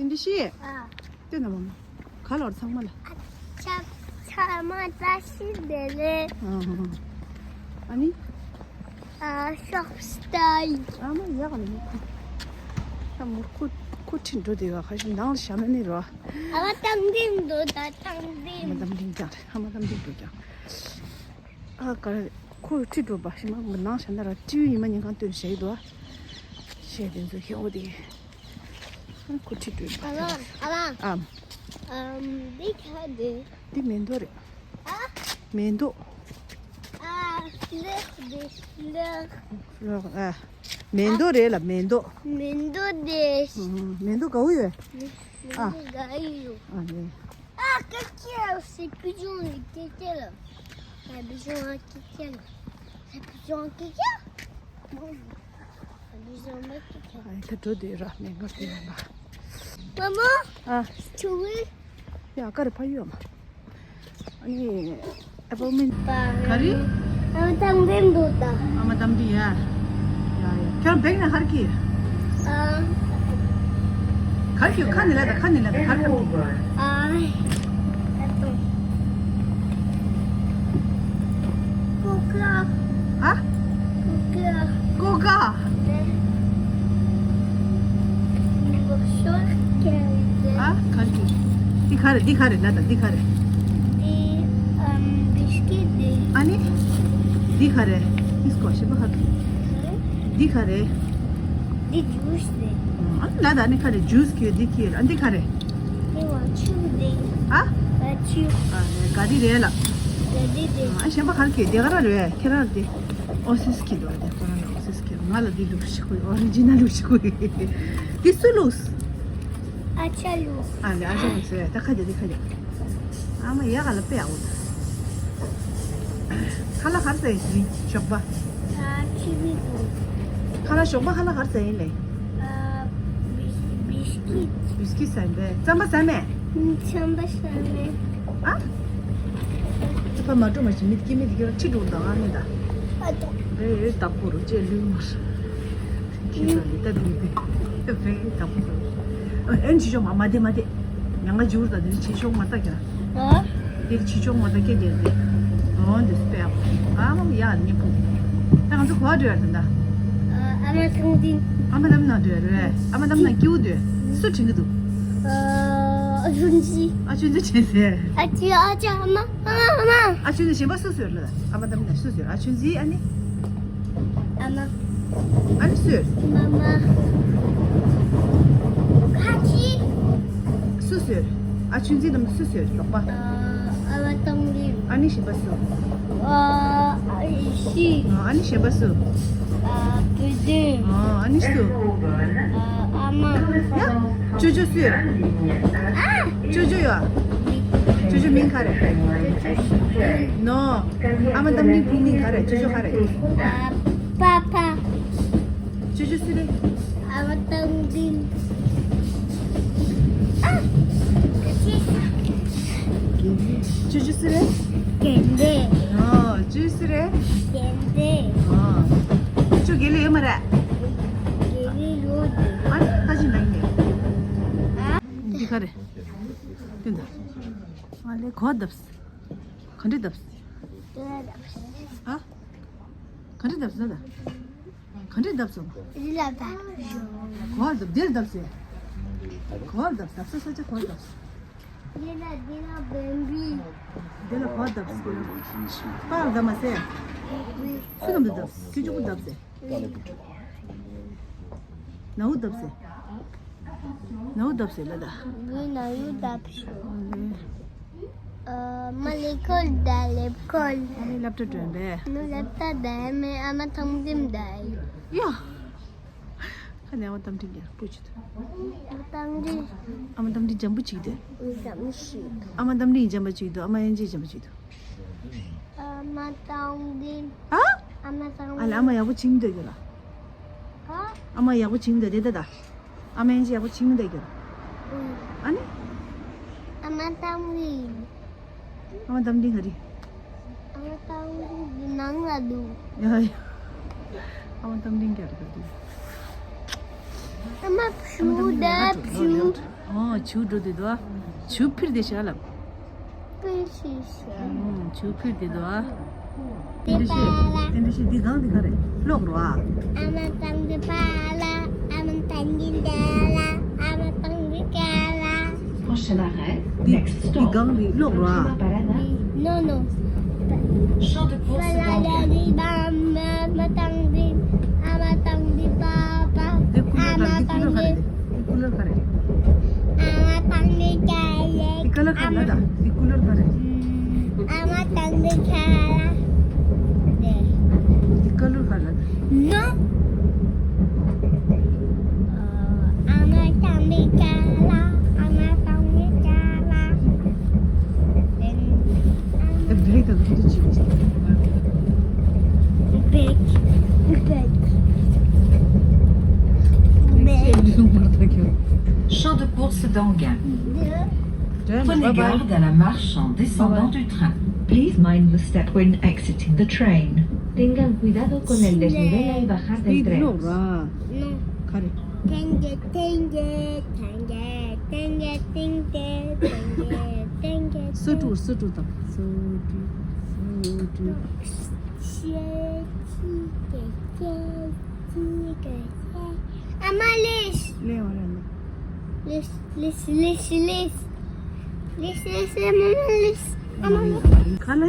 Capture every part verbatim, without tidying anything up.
འདི་ཤེས། ཨ། ལྟོས་ན་མ་མ། ག་ལོར་ཚང་མ་ལ། ཨ། ཆ་ཆ་མ་ད་ཤི་དེ་ལེ། ཨ་ཧ་ཧ། ཨ་ནི། ཨ། ཤོག་སྟ་ཡི། ཨ་མ་ཡག་ལ་མི་ཁུ། ད་མུར་ཁུ་ཁུ་ཁྲིད་འགྲོ་དེ་བ་ཁ་ཤི་ནང་ལ་ཤ་མ་ནི་རོ། ཨ་མ་དམ་འཛིན་འགྲོ་ད་དམ་འཛིན། ཨ་མ་དམ་འཛིན་ཀྱང་རེད། ཨ་མ་དམ་འཛིན་འགྲོ་ཀྱང་། ཨ་ག་རེ། ཁོ་ཁྲིད་འགྲོ་པ་ཤི་མ་ནང་ཤ་ན་ར་ཏི་ཝི་ཡིན་མ་ཉིན་གང་སྟོན་བྱས་འདུག་ཨ། ཤེས་དེ་ཚོ་ཁྱེད་འོ་དེ། ཁོ་ཁྲིད་འགྲོ་པ། ཨ་མ་ཨ་མ། ཨ། ཨམ། འདི་ག་རེ། འདི་མེ་ཏོག་རེད། ཨ། མེ་ཏོག་ཨ། ལེགས་འདི་ལེགས། ལེགས་ཨ། མེ་ཏོག་རེད་ལ་མེ་ཏོག་མེ་ཏོག་དེ། ཨ། མེ་ཏོག་ག་བུ་ཡོད། མེ་ཨ། ཏོག་ག་ཡོད། ཨ་རེད། ཨ། ཀེ་ཀེ་ལ་སི་པི་ཅུང་ལ་ཀེ་ཀེ་ལ། སི་པི་ཅུང་ལ་ཀེ་ཀེ་ལ། སི་པི་ཅུང་ཀེ་ཀེ། སི་པི་ཅུང་མ་ཀེ་ཀེ། ཨ་ད་འགྲོ་དུས་ར་མེ་ངར་དུས་ར་ལ། མ་མ། ཨ། ཆུ་བི། ཡ་ཀ་རེ་ཕ་ཡུལ་མ། ཨ་ནི། ཨ་པོ་མིན། ག་རེ། ཨ་མ་དམ་འཛིན་འདུག་ད། ཨ་མ་དམ་འཛིན་ཡ། ཡ་ཡ། ཁྱོད་བེག་ན་ཧར་གི། ཨ། ཁར་གི་ཁ་ནི་ལ་ད་ཁ་ནི་ལ་ད་ཁར་གི། ཨ། ཀོ་ཀ་ཨ། ཀོ་ཀ་ཀོ་ཀ་ཨ། ག་རེ། འདི་ག་རེ། འདི་ག་རེ་ལ་ད་འདི་ག་རེ། འདི་ཨམ་བིས་ཀིད་འདི། ཨ་ནི། འདི་ག་རེ། འདི་སྐོར་ཞིབ་པ་ག་རེ། འདི་ག་རེ། འདི་ཇུས་རེད། ཨ་ལ་ད་ནི་ག་རེ་ཇུས་ཁྱོད་འདི་ཁྱོད་ཨ་འདི་ག་རེ། འདི་བ་ཆུ་རེད། ཨ། བ་ཆུ། ཨ་ག་རེ་རེད་ལ། ག་རེ་རེད། ཨ་གཞན་པ་ག་རེ་ཁྱོད་འདི་ག་རེ་རེད་ཁྱེད་རང་འདི། ཨོ་སིས་ཁྱི་འདུག་དེ་ཁོ་རང་ལ་ཨོ་སིས་ཁྱི་ང་ལ་འདི་ལུགས་ཤིག་དགོས། ཨོ་རི་ཇི་ནལ་ལུགས་ཤིག་དགོས། འདི་སུ་ལུགས། ཨ་ཅག་ལུགས། ཨ་ལེ་ཨ་ཅག་ལུགས་ཟེར་ད་ཁ་རྒྱ་འདི་ཁ་རྒྱ། ཨ་མ་ཡག་ག་ལ་དཔེ་ཡག་པོ་འདུག་ཁ་ལག་ག་རེ་ཟ་ཡི་ཞོགས་པ། ཨ་ཅི་མི་འདུག་ཁ་ལག་ཞོགས་པ་ཁ་ལག་ག་རེ་ཟ་ཡིན་ལེ། ཨ་བིས་བིས་ཀིད། བིས་ཀིད་ཟ་ཡིན་པས་རྩམ་པ་ཟ་མེད། རྩམ་པ་ཟ་མེད། ཨ། ཚེ་ཕ་མ་སྤྲོ་མ་ཞིག་མི་སྐྱེ་མི་དེ་ག་ཁྲི་འགྲོ་དང་ཨ་མི་ད། ཨ་ཏོ། རེ་རེ་བདག་པོ་རུ་ཅེས་ལུས་མར། ཁྱི་ཚོ་ལི་ལྟ་དུས་དེ། རེ་བདག་པོ་རུ། ཨ་ཨེན་ཆི་ཤོག་མ་མ་དེ་མ་དེ། ཉང་ག་ཇུར་ད་དེ་ཆི་ཤོག་མ་ད་ཀྱ། ཨ། དེ་ཆི་ཤོག་མ་ད་ཀྱ་དེ་དེ། འོ་འདི་སྤེ་ཨ། ཨ་མ་ཡ་ཉེ་ཕུ། ད་ང་ཚོ་གོ་བ་འགྲོ་ཡ་དེ་ད། ཨ་མ་ཐང་ཏིན། ཨ་མ་ལམ་ན་འགྲོ་ཡ་རེད། ཨ་མ་ལམ་ན་སྐྱིའུ་འགྲོ། སུ་དྲན་གི་འདུག་ཨ་ཨ་ཆུན་ཅི། ཨ་ཆུན་ཅི་ཆེ་ཟེར། ཨ་ཅི་ཨ་ཅི་ཨ་མ། ཨ་ཆུན་ནི་གཞན་པ་སུ་ཟེར་ལ། ཨ་མ་དམ་ནི་སུ་ཟེར། ཨ་ཆུན་ཟི་ཨ་ནི། ཨ་མ། ཨ་ནི་སུ། མ་མ། ཁ་ཆི། སུ་ཟེར། ཨ་ཆུན་ཟི་དམ་སུ་ཟེར་ལོག་པ། ཨ་མ་དམ་ནི། ཨ་ནི་གཞན་པ་སུ། ཨ་ཨ་ཤི། ཨ་ནི་གཞན་པ་སུ། ཨ་བུ་དུ། ཨ་ནི་སུ། ཨ་མ། ཡ། ཅོ་ཅོ་སུ། ཨ། ཅོ་ཅོ་ཡོད། ཅོ་ཅོ་མིང་ག་རེ། ནོ། ཨ་མ་དམ་ནི་བུ་མིང་ག་རེ། ཅོ་ཅོ་ག་རེ། ཨ་པ་པ། ཅོ་ཅོ་སུ་རེད། ཨ་མ་དམ་ནི། ཨ། ཅོ་ཅོ་སུ་རེད། གན་དེ། ཨ། ཅོ་སུ་རེད། གན་དེ། ཨ། ཅོ་དགེ་ལེ་ཡོད་མ་རེད། དགེ་ལེ་ཡོད་དེ། ཨ་ནི་ཁ་ཅིག་འདང་ཡིན། ཨ། འདི་ག་རེ། ཀུན་ད། ང་ལས་གོ་བརྡབས། ག་འདྲས་བརྡབས། ཨ། ག་འདྲས་བརྡབས་ཟེར་ད། ག་འདྲས་བརྡབས་སོང་། རི་ལ་བརྡབས། གོ་བརྡབས་འདིར་བརྡབས་ཟེར། གོ་བརྡབས་བརྡབས་ས་ས་ཆ་གོ་བརྡབས། འདི་ལ་འདི་ལ་བེམ་པི། འདི་ལ་གོ་བརྡབས་ཟེར། པར་བརྡབས་མ་ཟེར། སུ་ལམ་དུ་བརྡབས་ཁྱོད་ཅུ་གུ་བརྡབས་ཟེར། ནའུ་བརྡབས་ཟེར། ནའུ་བརྡབས་ཟེར་ལ་ད། ངའི་ནའུ་བརྡབས་ཤོག་ཨ་མ་ལེ་ཁོལ་ད་ལེབ་ཁོལ། ཨ་མའི་སློབ་གྲྭ་འགྲོ་བས། ནུ་ལེབ་ད་ད་མེ་ཨ་མ་ཐང་ཏིམ་ད་ཡོ། ཁ་ནས་ཨ་མ་གཏམ་འདྲི་རྒྱག་པོ་ཆུ་ཐོན། གཏམ་འདྲི། ཨ་མ་གཏམ་འདྲི་འཇམ་པོ་ཅིག་འདུག་འཇམ་ཞིག་ཨ་མ་གཏམ་འདྲི་འཇམ་པོ་ཅིག་འདུག་ཨ་མ་དབྱེ་འབྱེད་འཇམ་པོ་ཅིག་འདུག་ཨ་མ་གཏམ་འདྲི། ཨ། ཨ་མ་གཏམ་ཨ་ལ་ཨ་མ་ཡག་པོ་བྱིང་འདུག་གི་ལ། ཨ། ཨ་མ་ཡག་པོ་བྱིང་འདུག་དེ་ད་ད། ཨ་མ་དབྱེ་འབྱེད་ཡག་པོ་བྱིང་འདུག་གི་ལ། ཨ་ནི། ཨ་མ་གཏམ་འདྲི། ཨ་མ་གཏམ་འདྲི་ག་རེ། ཨ་མ་གཏམ་འདྲི་འདི་ནང་ལ་འདུག་ཡ་ཡ། ཨ་མ་གཏམ་འདྲི་ག་རེ་ག་རེ། ཨ་མ་བྱིའུ་འདི་བྱིའུ། ཨོ་བྱིའུ་འགྲོ་དེ་འདུག་ཨ། བྱིའུ་འཕུར་དེ་ཤག་ལབ། བྱིའུ་འཕུར་དེ་འདུག་ཨ། དེ་འདྲ་ཤེས་དེ་འདྲ་ཤེས་འདི་གང་འདི་ག་རེད། ཀློག་རོགས་ཨ། ཨ་མ་ཏང་གི་པཱ་ལ། ཨ་མ་ཏང་གི་ཏཱ་ལ། ཨ་མ་ཏང་གི་ཀ་ལ། Prochain arrêt, འདི་གང་རེད། ཀློག་རོགས་ཨ། No, no. Champ de course d'Anguin. འདི་ཀུ་ལར་ག་རེད། འདི་ཀུ་ལར་ག་རེད། འདི་ཀུ་ལར་ག་རེད། འདི་ཀ་ལར་ག་རེད། ད་འདི་ཀུ་ལར་ག་རེད། འདི་ཀ་ལར་ག་རེད། Break the video. Break. Break. Champ de course d'Anguin. Prenez garde à la marche en descendant du train. Please mind the step when exiting the train. Tengan cuidado con el desnivel al bajar del tren. No. Tenga, tenga, tenga, tenga, tenga, tenga. སོ་དྲུག་སོ་དྲུག་དང་། སོ་དྲུག་སོ་དྲུག་ཨ་མ་ལེས། ལེ་བ་ར་ལེ། ལེས་ལེས་ལེས་ལེས། ལེས་ལེས་ལེས་མ་མ་ལེས། ཨ་མ་ལེས། ག་ལེ།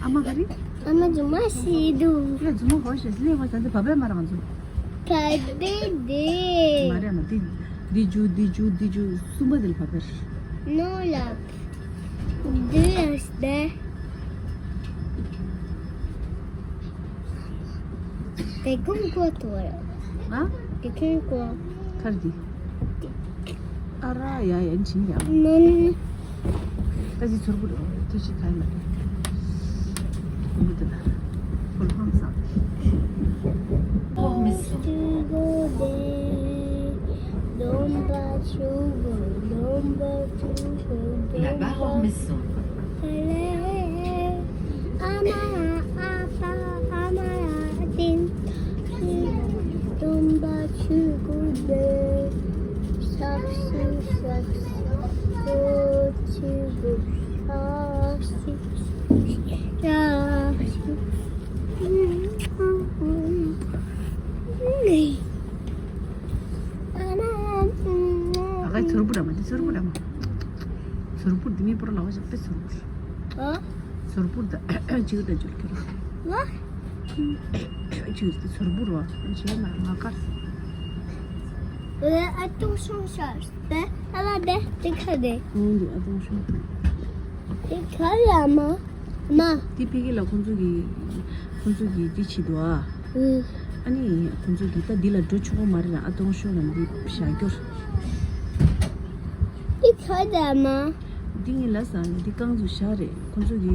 ཨ་མ་ག་རེ། ཨ་མ་རྫུན་མ་ཞིག་འདུག་ལེ་རྫུན་མ་གོ་ཞེས་ལེ་བ་ད་འདི་བ་བས་མ་རང་ཚོ། བ་བས་དེ། མ་རེད་མ་འདི། འདི་རྒྱུ་འདི་རྒྱུ་འདི་རྒྱུ་གསུམ་པ་དེ་ལ་བ་བས། ནོ་ལབ། འདི་ལ་སྟེ། དེ་ཀུན་ཀོ་ཏོ་ར། ཨ། དེ་ཀུན་ཀོ། ཁར་འདི། ཨ་ར་ཡ་ཡ་འཕྱིན་ཡ། ནོ་ནོ། ད་ཅི་ཚོར་བུ་རེད། ཐུ་ཅི་ཐའི་མ་རེད། མི་དེ་ད། ཕོལ་ཧང་སང་། Là-bas, Ormesson. ཨ་ཁའི་ཚོར་བུ་ར་མ་འདི་ཚོར་བུ་ར་མ། ཚོར་བུ་འདི་མི་པོར་ལ་བ་ཞག་པའི་ཚོར་བུ་ར། ཨ། ཚོར་བུ་ར་ད་ཅིག་ད་ཅིག་ཁྱེར། ང་། ཅིག་ད་ཚོར་བུ་ར་བ་ཞེས་མ་ང་ཀར། ཨ་ཏུང་ཤོང་ཤར། ཨ་ལ་དེ་དེ་ཁ་དེ། ཨང་འདི་ཨ་ཏུང་ཤོང་། དེ་ཁ་ཡ་མ། མ། དེ་ཕ་གི་ལ་ཁོང་ཚོ་གི་ཁོང་ཚོ་གི་དེ་བྱེད་འདུག་ཨ། ཨ་ནི་ཁོང་ཚོ་གི་ད་འདི་ལ་འགྲོ་ཆོག་གི་མ་རེད་ན། ཨ་ཏོང་ཤོ་ལ་འདི་བཞག་རྒྱུར། འདི་ག་རེད་མ། འདི་ངས་ལབ་ས་འདི་རྐང་ཚུགས་བཞག་རེད། ཁོང་ཚོ་གི་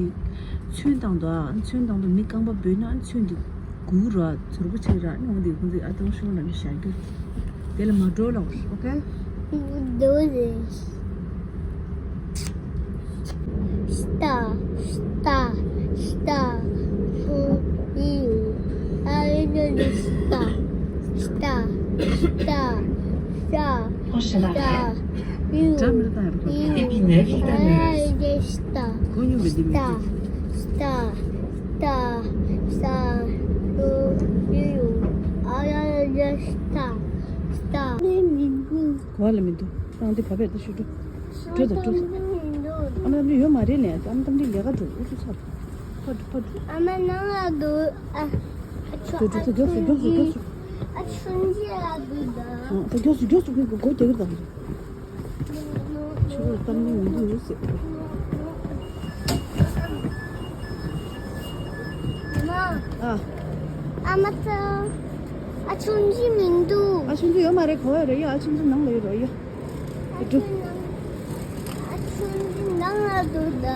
ཚོན་བཏང་འདུག་ཨ། ཚོན་བཏང་འདུག་མི་རྐང་པ་སྦོས་ན་ཚོན་འདི་སྒུར་ར་ཚོར་པོ་ཆེ་ར། ཨ་ནི་འོང་འདི་ཁོང་ཚོ་ཨ་ཏོང་ཤོ་ལ་འདི་བཞག་རྒྱུར། དེ་ལ་མ་འགྲོ་ལབ། ཨོ་ཁེ། འགྲོ་རེད། སྟ། སྟ། སྟ། སུ། ཡུ། ཨ་ཡུ་ནི་སྟ། སྟ། སྟ། ས། Prochain arrêt, Épinay Vitaneuse. སྟ། སྟ། སུ། ཡུ། ཨ་ཡུ་ནི་སྟ། སྟ། གོ་བ་ལ་མི་འདུག་ཨ་འདི་བ་བས་ད་ཞུ་འགྲོ། འགྲོ་ད་འགྲོ། ཨ་མ་འདི་ཡོད་མ་རེད་ནས། ཨ་མ་ཏམ་འདི་ལས་ཀ་འགྲོ། ཨུ་ཚུགས་ཚར། ཕ་འགྲོ་ཕ་འགྲོ། ཨ་མ་ནང་ལ་འདུག་ཨ། འགྲོ་འགྲོ། ད་མགྱོགས་སུ་མགྱོགས་སུ་མགྱོགས་སུ། ཨ་ཆུང་ཆུང་ལ་འདུག་ད། ད་མགྱོགས་སུ་མགྱོགས་སུ། ཁོས་སྒོ་རྒྱག་གི་རེད་ད། ཆུ་བོར་གཏམ་གླེང་མི་འདུག་ཟེར། མ། ཨ། ཨ་མ་ཙི། ཨ་ཆུང་ཆུང་མི་འདུག་ཨ་ཆུང་ཆུང་ཡོད་མ་རེད། གོ་ཡ་རེད་ཡ། ཨ་ཆུང་ཆུང་ནང་ལ་ཡོད་རེད་ཡ། ཨ་ཆུང་ཆུང་ནང་ལ་འདུག་ད།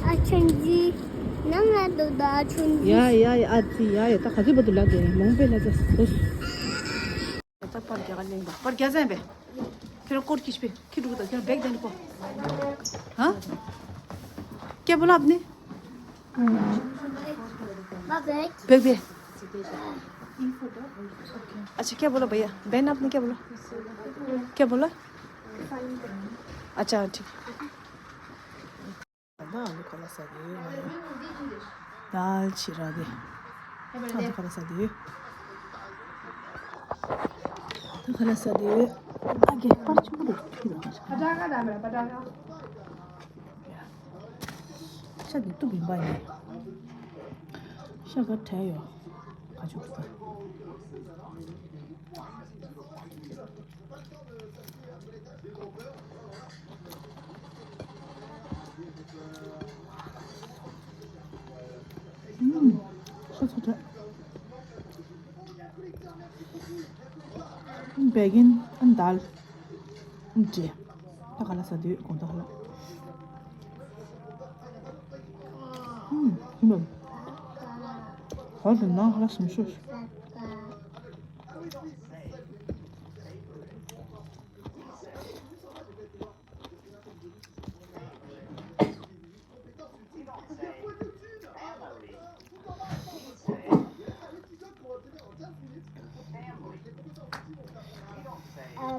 ཨ་ཆུང་ཆུང་ནང་ལ་འདུག་ད། ཨ་ཆུང་ཆུང་། ཡ་ཡ་ཡ། ཨ་ཙི་ཡ་ཡ། ད་ག་ཚོད་བར་དུ་ལབ་དེ་ལོང་པས་ལ་ཙི་ཟོས། ད་པར་རྒྱག་ག་ལེན་པ། པར་རྒྱག་ཟན་པས། ཁྱེད་རང་སྐོར་གྱིས་པས། ཁྱེད་འགྲོ་གི་ད། ཁྱེད་རང་བེག་དེ་ནི་ཁོ། ཧ། སྐྱེ་བོ་ལབ་ནི། བེག་བེག अच्छा, क्या बोला भैया? बहन, आपने क्या बोला? क्या बोला? अच्छा, ठीक। दाल खा ला सा दे। दाल छिरा दे। दाल खा ला सा दे। दाल खा ला सा दे। आगे पाँच मिनट। पटाखा डाल, पटाखा। ཤ་འདི་གཏུབ་ཡིན་པ་ཡིན། ཤ་ག་བྲལ་ཡོད། ག་ཅུག་ད། ཤ་ཚ་བྲལ། बैगन and दाल। ཅེ། ད་ག་ལ་ཟ་དུས་གོང་ད་ཧ་ལ། ཧུམ། ཧུམ། ཧ་ལ་ན་ཧ་ལ་སུམ་ཤོས།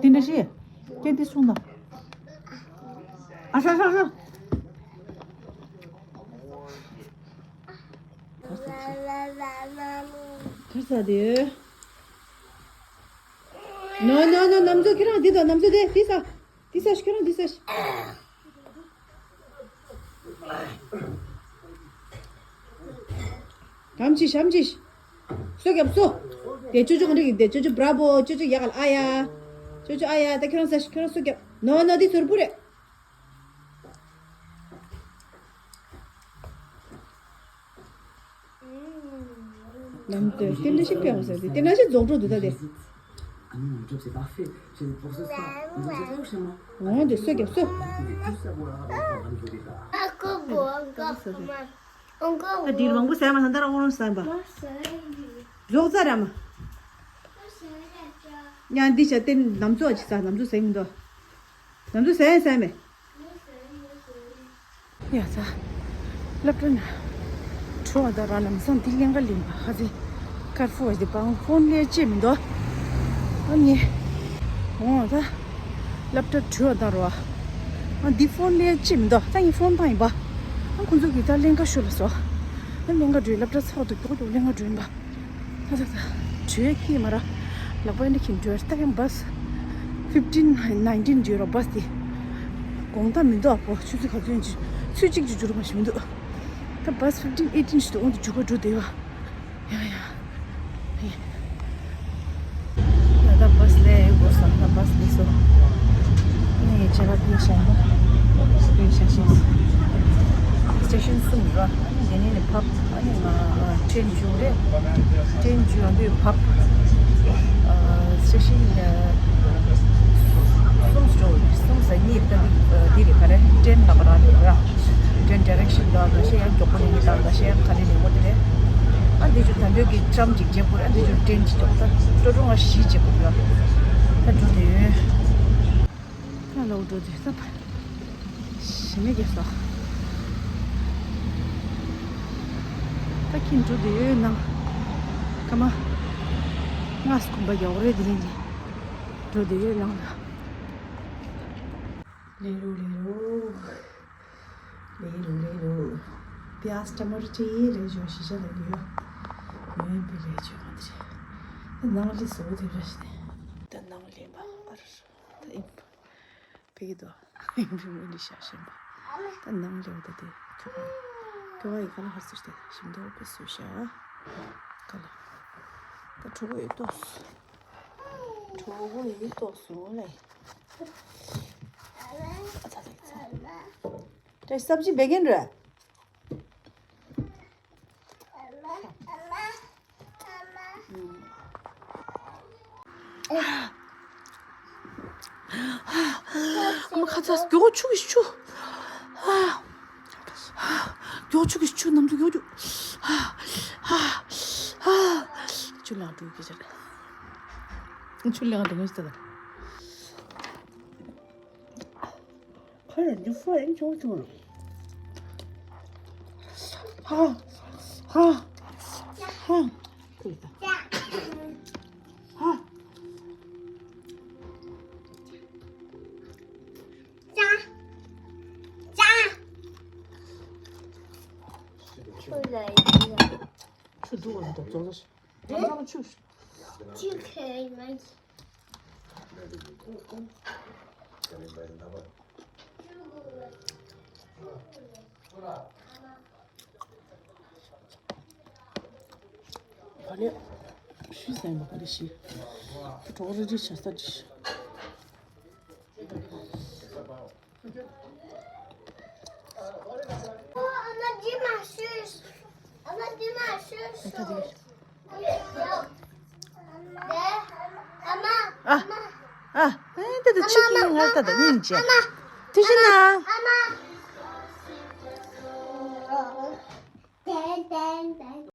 དེ་འདྲ་ཞིག་སྐད་དེ་གསུངས་དང་། ཨ་ཧྲ་ཧྲ་ཧྲ། གར་ས་དེ། ནོ་ནོ་ནོ། ནམ་ཚོད་ཁྱེད་རང་འདི་དང་ནམ་ཚོད་དེ་དེ་ས། འདི་ས་ཤི་ཁྱེད་རང་འདི་ས་ཤི། གམ་ཅི་ཤམ་ཅི་ཤི། སོ་རྒྱབ་སོ། དེ་ཅོ་ཅོ་ག་འདྲ་གི་དེ་ཅོ་ཅོ་བྲ་བོ། ཅོ་ཅོ་ཡག་ག་ལ་ཨ་ཡ། ཅོ་ཅོ་ཨ་ཡ། ད་ཁྱེད་རང་ས་ཤི། ཁྱེད་རང་སོ་རྒྱབ། ནོ་ནོ། འདི་ཟུར་པོ་རེད། ནམ་དུ་སྟན་འདྲ་ཞིག་ཕེབས་ཟེར་ཏེ་སྟན་འདྲ་ཞིག་རྫོགས་འགྲོ་འདུག་ད་དེ། འོང་དེ་སོ་རྒྱབ་སོ། ད་དེ་མང་པོ་ཟ་མ་ཐང་ད་ར་འོང་ཟ་མ། རྫོགས་ཚར་ར་མ། ཉ་འདི་བྱ་སྟན་ནམ་ཚོ་ཅི་ཟ་ནམ་ཚོ་ཟ་མི་འདུག་ནམ་ཚོ་ཟ་ཡ་ཟ་མེད། ཡ་ཚ། སློབ་གྲྭ་ནས་གྲོལ་བ་དང་ར་ལམ་སང་འདི་ལེན་ག་ལེན་པ་ཧ་ཚེ། ཀར་ཕུ་བ་དེ་པང་ཕོན་ལས་ཅི་མི་འདུག་ཨ་ནི། འོང་ད། སློབ་གྲྭ་གྲོལ་བ་དང་རོ། ཨ་འདི་ཕོན་ལས་ཅི་མི་འདུག་ད་ཡིན་ཕོན་པང་ཡིན་པ། ཨ་ཁོང་ཚོ་གི་ད་ལེན་ག་ཤོ་ལ་སོ། ཨ་ལེན་ག་འགྲོ་སློབ་གྲྭ་ཚག་ཏུ་མགྱོགས་མགྱོགས་ལེན་ག་འགྲོ་ཡིན་པ། ད་ད་ད། བྲོས་ཁྱི་མ་ར། ལག་པ་འདི་ཁྱི་འགྲོ་ད་ཡང་བས། fifteen nineteen འགྲོ་ར་བས་དེ། དགོང་དག་མི་འདུག་ཨ་ཕོ་ཆུ་ཚོད་ག་ཚོད་ཡིན་ཅི། ཚོད་གཅིག་ཅིག་འགྲོ་ར་མ་ཤི་མི་འདུག་ད་བས་fifteen eighteen ཞིག་ཏུ་འོང་དུ་འཇུག་ག་འགྲོ་བསྡད་ཡོད། ཡ་ཡ། ཡ་ད་བས་ལས་ཡོད་དགོས་བསམ་ད་བས་ལས་སོ། ངས་བྱ་བ་ཕུལ་བཞག་ན། ཕུལ་བཞག་ཤིང་། སི་ཊེ་ཤན་གསུམ་རེད་བ། ཨ་ནི་དེ་ནས་ནི་ཕབ། ཨ་ནི་ང་ཊྲེན་འཇུག་རེད། ཊྲེན་འཇུག་ཡོང་དུས་ཕབ། སི་ཊེ་ཤན་གསུམ་འགྲོ་གསུམ་ཟ་གཉིས་ད་འདི་འདི་རེད་ག་རེ། ཊྲེན་ལ་བ་ར་རེད་བ། ཊྲེན་ཌི་རེག་ཤན་ལ་འགའ་ཤས་ཡང་མགྱོགས་པོ་ནས་ནི་ད་འགའ་ཤས་ཡང་ག་རེ་ནས་འོ་དེ་རེད། ཨ་འདི་ཅུ་ད་འདོད་ཀྱི་ཊམ་ཅིག་བརྗེ་དགོས་རེད། ཨ་འདི་ཅུ་ཊྲེན་ཅིག་མགྱོགས་ད་ཀྲོ་ཀྲོ་ང་བཞི་བརྗེ་དགོས་རེད། ད་འགྲོ་དེ་ཡོད། ཁ་ལོག་འགྲོ་དུས་ས་ཕ། ཞི་མི་རྒྱབ་སོ། ད་ཁྱིམ་འགྲོ་དུས་ནང་། ཀ་མ། ང་སྐུམ་པ་རྒྱག་རེད་དེ་ནས་འགྲོ་དུས་ནང་ལ། ལེ་རུ་ལེ་རུ། ལེ་རུ་ལེ་རུ། प्याज टमाटर चाहिए ले जाओ शीशा लग गया। मैं भी ले जाओ मुझे। नंगली सो दे रश्ते। ད་ནང་ལེན་པ་ཨར། ད་ཨིམ། ཕ་གི་དོ། ཨིམ་ཕི་མི་འདི་ཤ་ཞེན་པ། ད་ནང་ལེན་པ་དེ་ཁྱོད་ཁྱོད་ཡི་ག་ལ་ཧར་སིར་ཏེ་ཞིམ་དོ་པེ་སུ་ཤ། ག་ལ། ད་གྲོགས་ཡོད་ཏོ། གྲོགས་ཡོད་ཏོ་སུ་ལེ། ཨ་ཚ་ཚ་ཚ། ད་སབ་ཇི་བེ་གན་ར། ཨ་མ་ཁ་ཚ་མགྱོགས་ཆུ་གི་ཆུ། མགྱོགས་ཆུ་གི་ཆུ་ནམ་དུ་མགྱོགས་ཆུ། ཆུ་ལང་འགྲོ་གི་ཆ། ཆུ་ལང་འགྲོ་གི་ཆ། ཁོ་ཡང་འཇུ་ཧྥ་ཡང་ཆུང་ཆུང་རུ། ཧ། ཧ། ཧ། ཁུལ་ད། ཁོ་ལ་ཡིན་ན། ཆུ་འདུག་བ་འདུག་རྫོགས་རྫོགས་ཤིག་ཆུ་ཁོལ་མ། ག་ལེ། ཤི་ཟེར་མ་ག་ལེ་ཤི། གྲོགས་རེ་རེ་བྱ་ས་ཅི། ཨ། ཨ། ཨེ་ད་ད་ཆུ་ཁྱེར་ང་ད་ད་སྙིང་རྗེ། དེ་བཞིན་ན།